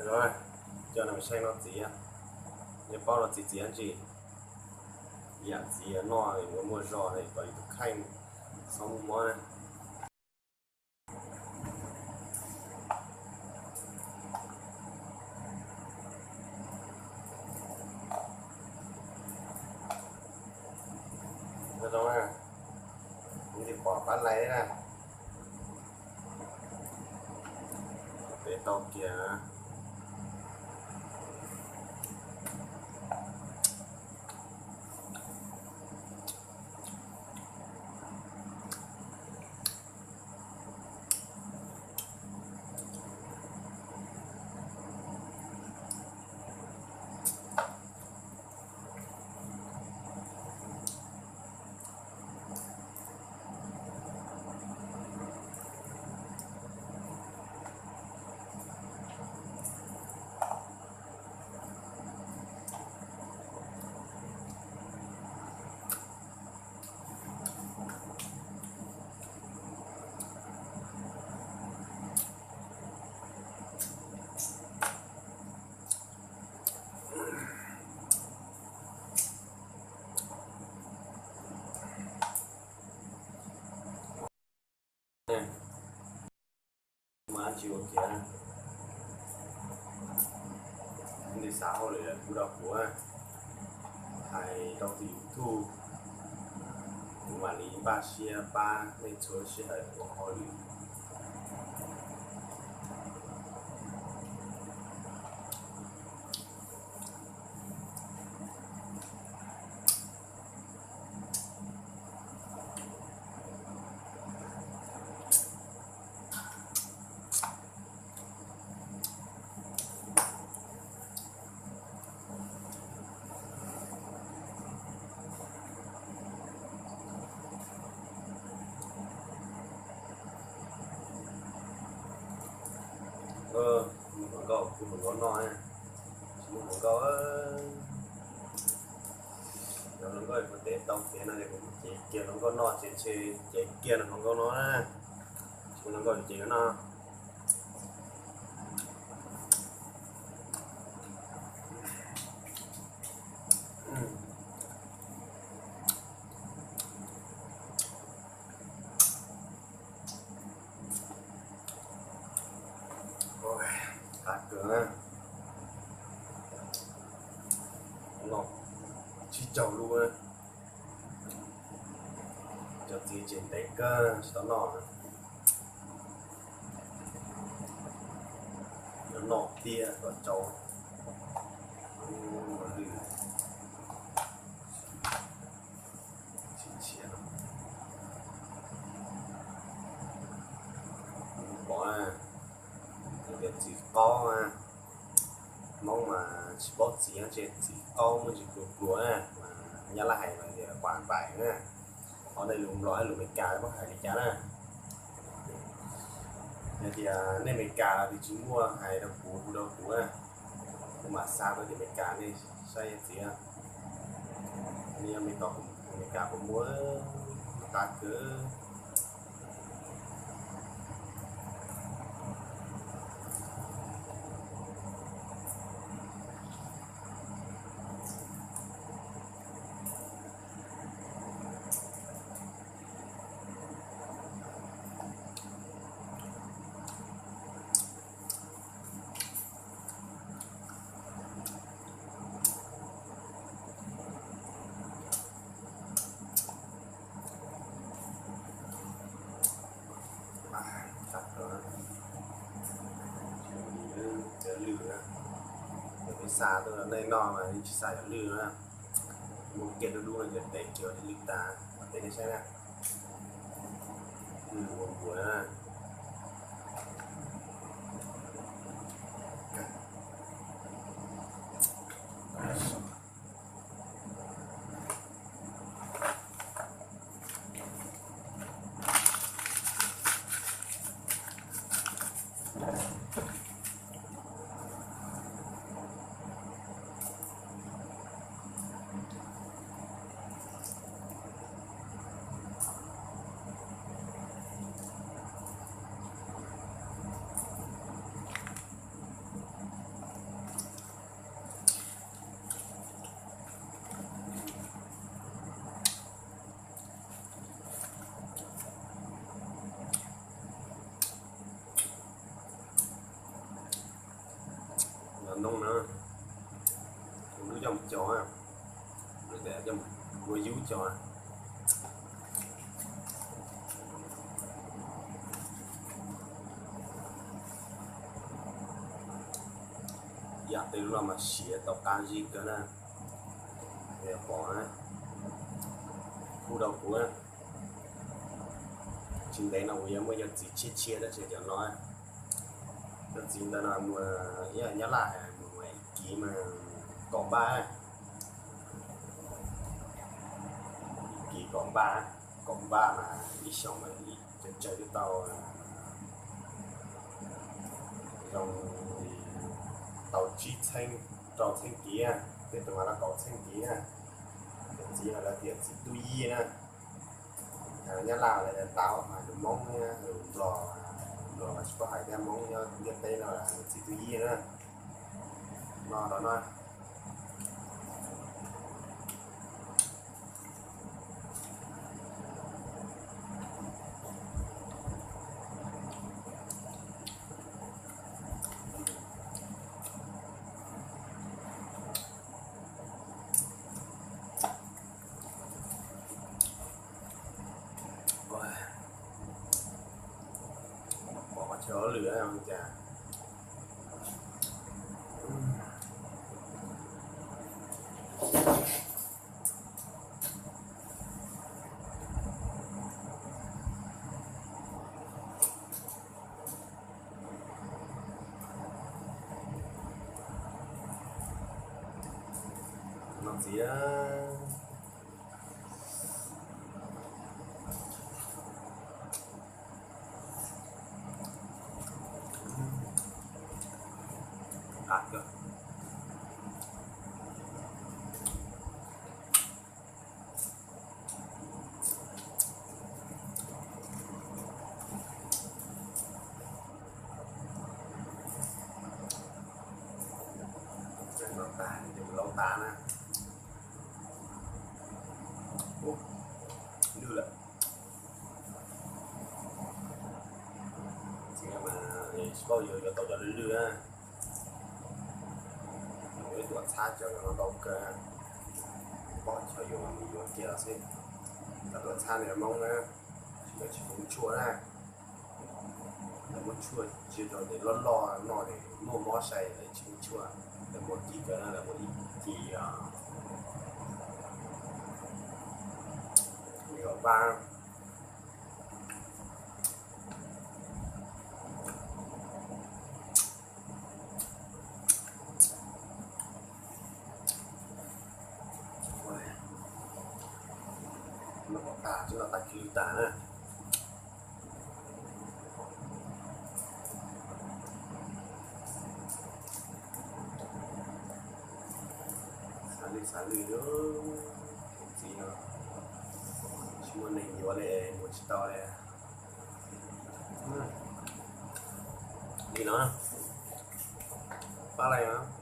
Coj nej saib no txiv, nej paub no txiv txiv dab tsi? Yam txiv noj yuav muaj zog kom yus tus kheej txhob muaj mob na. Kuv tis pom qab lais na, pem tau kiag. Mas tsis ua kiag, nej xav hauj lwm kuj rau kuv, hais rau tus YouTube, kuv mam li npaj siab pab nej txhua sij hawm ua hauj lwm. Mus hluas nkauj, kuv hluas nkauj noj, tsis muaj hluas nkauj. Yog hluas nkauj kuv tes tau tias no ces kuv cev kiag hluas nkauj noj ces ntshe cev kiag hluas nkauj no na. Tsis muaj hluas nkauj ces no. Qab kawg na, no tsib caug lub, cov txiv tseem ntev kawg tsis tau noj. Yuav noj tiag kom tsau lwj. Tsis tshiab no, pom tias txiv qaub, Hmoob mas tsis paub txiv, txiv qaub muaj tsis pluag pluag na, Nyab Laj hais mas tias quav npaim na. Qhov nej lus Nplog thiab lus Meskas paub hais li cas na? Yog tias nej Meskas los twb tsis muaj hais rau kuv, hu rau kuv na, kuv mam xa tuaj tim Meskas nej saib txiv. Nej yog Meskas puas muaj, qab kawg. Cov lwj na, cov peb xa tuaj nej noj mas tsis xa cov lwj na. Muaj kiag dub dub no cov tes kiag lwj tas, tes nej saib na. Lwj ua npuas na. Ntoo na, kuv lub coj mus cog, lub coj mus ua yub cog. Yam tej lub no mas siav tau qab zib kawg na. Pom na, hu rau kuv. Tsis ntev no kuv yuav muaj cov txiv tshiab tshiab dab tsi cov no. Cov txiv ntawd no mus, ib nyab laj mus ib kiv mas kaum npaj, ib kiv kaum npaj, kaum npaj mas ib xyoos mas ib tsawg twb tau zoo tau tsib txheeb rau txheeb kiv, tej tus mas tau kaum txheeb kiv na. Cov txiv no lawv tias txiv tub yij na. Nyab laj lawv tau mas yus Hmoob, Nplog, Nplog mas tsis paub hais thiab, Hmoob nyob ntiaj teb no lawv txiv tub yij na. No no no. Pom qhov chaw hauj lwm cas. No txiv, qab kawg. Tag, laub tas na. Ub, lwj lawm. Tsis paub yuav tau cov lwj lwj na. Yuav ib tuam txhab cov no ntau kawg. Pob tsuas yuav mus yuav kiag los xwb. Cov tuam txhab no Hmoob na, lawv tsis muaj tshuaj na. Lawv muab tshuaj cia rau tes loj loj no es muaj mob sai lawv tsis muaj tshuaj. Lawv muab kis kawg na, lawv muab ib kis li kom pab. Loj tas, tsis loj tas kiag li tas na. Xav lwj xav lwj, txiv no tsis muaj neeg yuav li, mus tsis tau li. Li no, pab lais no.